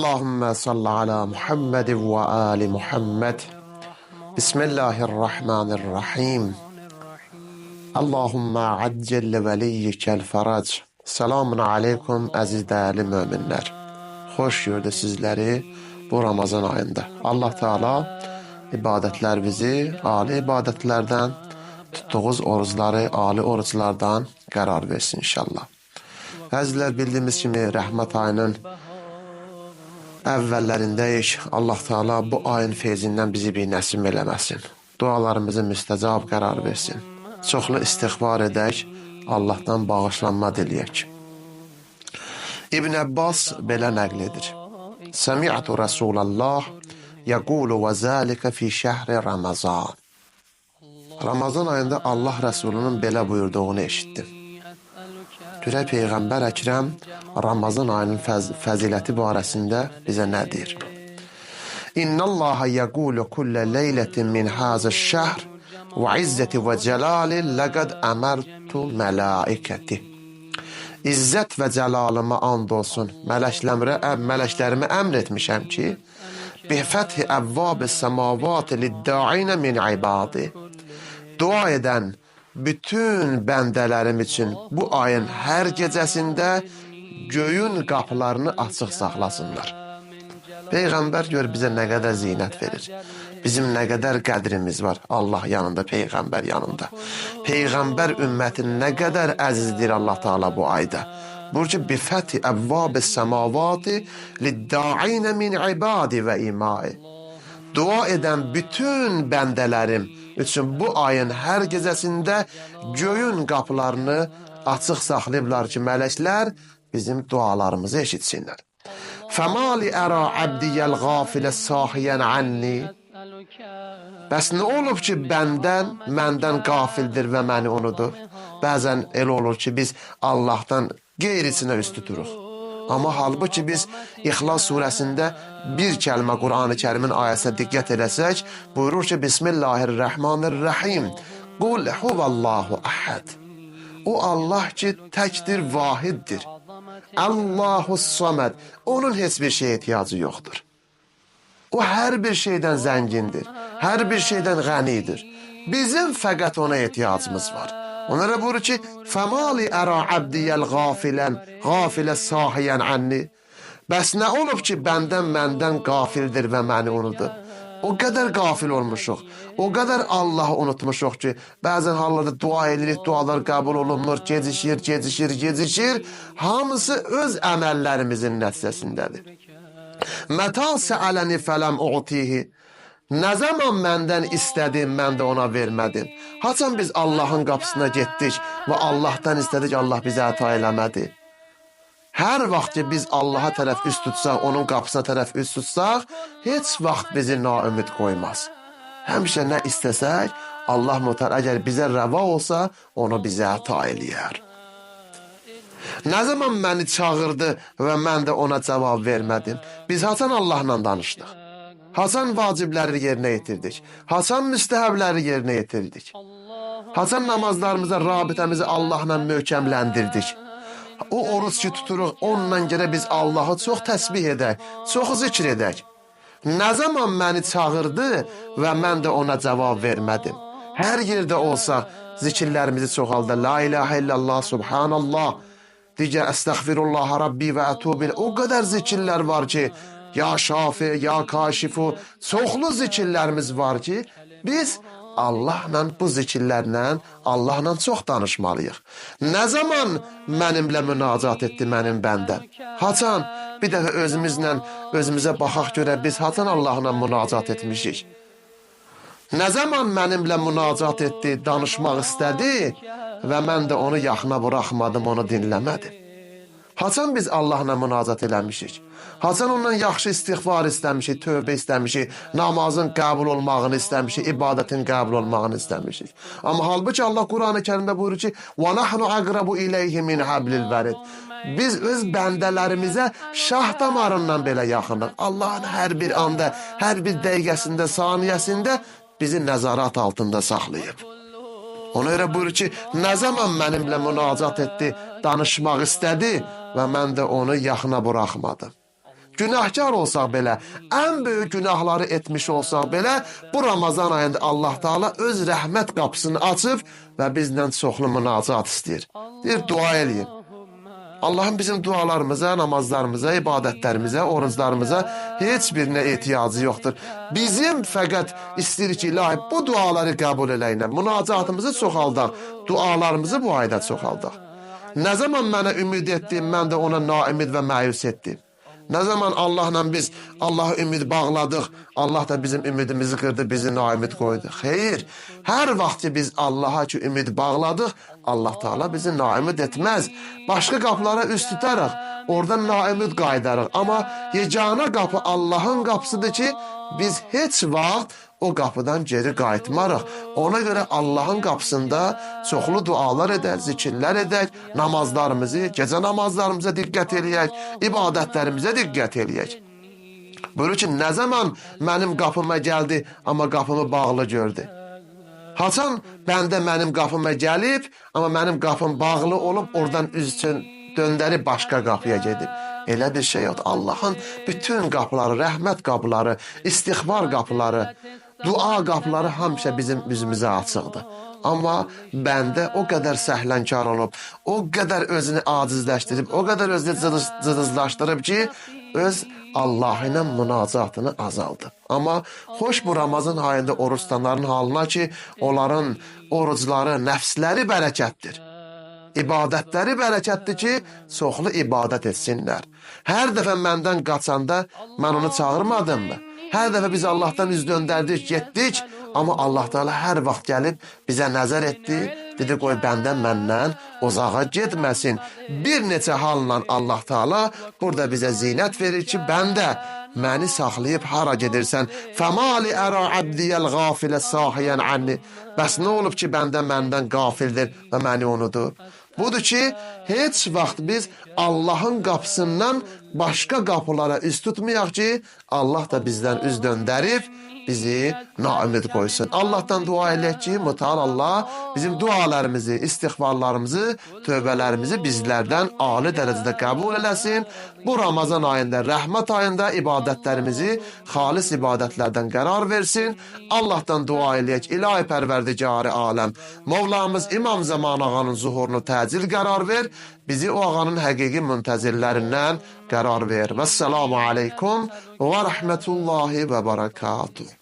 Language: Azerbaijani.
Allahümme salli ala Muhammed ve ali Muhammed. Bismillahirrahmanirrahim. Allahümme accil li veliyyikel ferac. Selamun aleykum əziz dəyərli möminlər. Xoş gördük sizləri bu Ramazan ayında. Allah Teala ibadətlərimizi ali ibadətlərdən, tutduğumuz orucları ali oruclardan qərar versin inşallah. Əzizlər, bildiyimiz kimi rəhmət ayının əvvəllərindəyik. Allah Teala bu ayın feyzindən bizi bir nəsib eləməsin. Dualarımızı müstəcab qərar versin. Çoxlu istiğfar edək, Allahdan bağışlanma diləyək. İbn Abbas belə nəql edir. Semi'tu Rasulallah yəqulu və zəlikə fi şəhri Ramazan. Ramazan ayında Allah Rəsulunun belə buyurduğunu eşitdim. Görək Peyğəmbər Əkrəm Ramazan ayının fəziləti barəsində bizə nə deyir? İnnallaha yəqulu kullə leylətin min hazəş-şəhr və izzəti və cəlali ləqəd əmərtu mələikəti. İzzət və cəlalıma and olsun, mələklərimə əmr etmişəm ki, bi fəthi əvvab-ı səmavat lid-da'inə min ibadi. Dua edən bütün bəndələrim üçün bu ayın hər gecəsində göyün qapılarını açıq saxlasınlar. Peyğəmbər gör bizə nə qədər zinət verir. Bizim nə qədər qədrimiz var Allah yanında, Peyğəmbər yanında. Peyğəmbər ümməti nə qədər əzizdir Allah Teala bu ayda. Buyur ki, bi fəthi əvvab-ı səmavati lid-da'inə min ibadi və imai. Dua edən bütün bəndələrim üçün bu ayın hər gecəsində göyün qapılarını açıq saxlayıblar ki, mələklər bizim dualarımızı eşitsinlər. Fəmali əra əbdiyəl qafilə sahiyən anni. Bəs nə olub ki, məndən qafildir və məni unudur? Bəzən elə olur ki, biz Allahdan qeyrisinə üst tuturuq. Amma halbuki biz İxlas surəsində bir kəlmə Qur'an-ı Kərimin ayəsinə diqqət eləsək, buyurur ki, Bismillahirrahmanirrahim. Qul huvallahu əhəd. O Allah ki, təkdir, vahiddir. Allahu saməd. Onun heç bir şeyə ehtiyacı yoxdur. O hər bir şeydən zəngindir, hər bir şeydən qənidir. Bizim fəqət ona ehtiyacımız var. Onlara buyurur ki, Fəmali əra əbdiyəl qafilə sahiyən anni. Bəs nə olub ki, məndən qafildir və məni unudur? O qədər qafil olmuşuq, o qədər Allahı unutmuşuq ki, bəzən hallarda dua edirik, dualar qəbul olunmur, gecişir, gecişir, gecişir. Hamısı öz əməllərimizin nəticəsindədir. Məta səələni fələm u'tihi. Nə zaman məndən istədim, mən də ona vermədim. Haçan biz Allahın qapısına getdik və Allahdan istədik, Allah bizə əta eləmədi. Hər vaxt ki, biz Allaha tərəf üst tutsaq, onun qapısına tərəf üst tutsaq, heç vaxt bizi naümid qoymaz. Həmişə nə istəsək, Allah mütəal əgər bizə rəva olsa, onu bizə əta eləyər. Nə zaman məni çağırdı və mən də ona cavab vermədim? Biz haçan Allahla danışdıq? Haçan vacibləri yerinə yetirdik? Haçan müstəhəbləri yerinə yetirdik? Haçan namazlarımıza, rabitəmizi Allahla möhkəmləndirdik? O oruc ki tuturuq, onunla görə biz Allahı çox təsbih edək, çox zikr edək. Nə zaman məni çağırdı və mən də ona cavab vermədim? Hər yerdə olsaq, zikirlərimizi çoxalda. La ilahə illallah, subhanallah, digər əstəğfirullah Rabbi və ətubu. O qədər zikirlər var ki, ya Şafi, ya Kaşifu, çoxlu zikirlərimiz var ki, biz Allahla, bu zikirlərlə, Allahla çox danışmalıyıq. Nə zaman mənimlə münacat etdi mənim bəndəm? Haçan? Bir dəfə özümüzlə, özümüzə baxaq görə biz haçan Allahla münacat etmişik? Nə zaman mənimlə münacat etdi, danışmaq istədi və mən də onu yaxına buraxmadım, onu dinləmədim. Haçan biz Allahla münacat eləmişik? Haçan ondan yaxşı istiğfar istəmişik, tövbə istəmişik, namazın qəbul olmağını istəmişik, ibadətin qəbul olmağını istəmişik. Amma halbuki Allah Qur'an-ı Kərimdə buyurur ki, "Və nahnu aqrabu ileyhi min hablil verid." Biz öz bəndələrimizə şah damarından belə yaxınıq. Allahın hər bir anda, hər bir dəqiqəsində, saniyəsində bizi nəzarat altında saxlayıb. Ona görə buyurur ki, nə zaman mənimlə münacat etdi, danışmaq istədi və mən də onu yaxına buraxmadım. Günahkar olsaq belə, ən böyük günahları etmiş olsaq belə, bu Ramazan ayında Allah Teala öz rəhmət qapısını açıb və bizlə çoxlu münacat istəyir. Deyir, dua eləyin. Allahın bizim dualarımıza, namazlarımıza, ibadətlərimizə, oruclarımıza heç birinə ehtiyacı yoxdur. Bizim fəqət istəyirik ki, ilahi bu duaları qəbul eləyinə, münacatımızı çoxaldaq, dualarımızı bu ayda çoxaldaq. Nə zaman mənə ümid etdim, mən də ona naümid və məyus etdim. Nə zaman Allahla biz Allaha ümid bağladıq, Allah da bizim ümidimizi qırdı, bizi naümid qoydu. Xeyr, hər vaxt ki biz Allaha ki ümid bağladıq, Allah Teala bizi naümid etməz. Başqa qapılara üst tutarıq, oradan naümid qayıdarıq. Amma yeganə qapı Allahın qapısıdır ki, biz heç vaxt o qapıdan geri qayıtmarıq. Ona görə Allahın qapısında çoxlu dualar edək, zikirlər edək, namazlarımızı, gecə namazlarımıza diqqət eləyək, ibadətlərimizə diqqət eləyək. Buyurur ki, nə zaman mənim qapıma gəldi, amma qapımı bağlı gördü. Haçan bəndə mənim qapıma gəlib, amma mənim qapım bağlı olub, oradan üz döndərib başqa qapıya gedib. Elə bir şey yoxdur. Allahın bütün qapıları, rəhmət qapıları, istiğfar qapıları, dua qapıları həmişə bizim üzümüzə açıqdır. Amma bəndə o qədər səhlənkar olub, o qədər özünü acizləşdirib, o qədər özünü cılızlaşdırıb ki, öz Allah ilə münacatını azaldıb. Amma xoş bu Ramazan ayında oruc tutanların halına ki, onların orucları, nəfsləri bərəkətdir. İbadətləri bərəkətdir ki, çoxlu ibadət etsinlər. Hər dəfə məndən qaçanda mən onu çağırmadım mı? Hər dəfə biz Allahdan üz döndərdik, getdik, amma Allah Teala hər vaxt gəlib bizə nəzər etdi. Dedi, qoy bəndə məndən uzağa getməsin. Bir neçə halla Allah Teala burada bizə zinət verir ki, bəndə məni saxlayıb hara gedirsən? Fəmali əra abdiyəl qafilə sahiyən anni. Bəs nə olub ki, bəndə məndən qafildir və məni unudub? Budur ki, heç vaxt biz Allahın qapısından başqa qapılara üz tutmayaq ki, Allah da bizdən üz döndərib bizi naümid qoysun. Allahdan dua eləyək ki, mütəal Allah bizim dualarımızı, istiğfarlarımızı, tövbələrimizi bizlərdən ali dərəcədə qəbul eləsin. Bu Ramazan ayında, rəhmət ayında ibadətlərimizi xalis ibadətlərdən qərar versin. Allahdan dua eləyək, İlahi Pərverdigarı aləm, Mövlamız İmam Zaman ağanın zuhurunu təcil qərar ver, bizi o ağanın həqiqi müntəzirlərindən qərar ver. Vəssalamu aleykum və rəhmətullahi və barakatuh.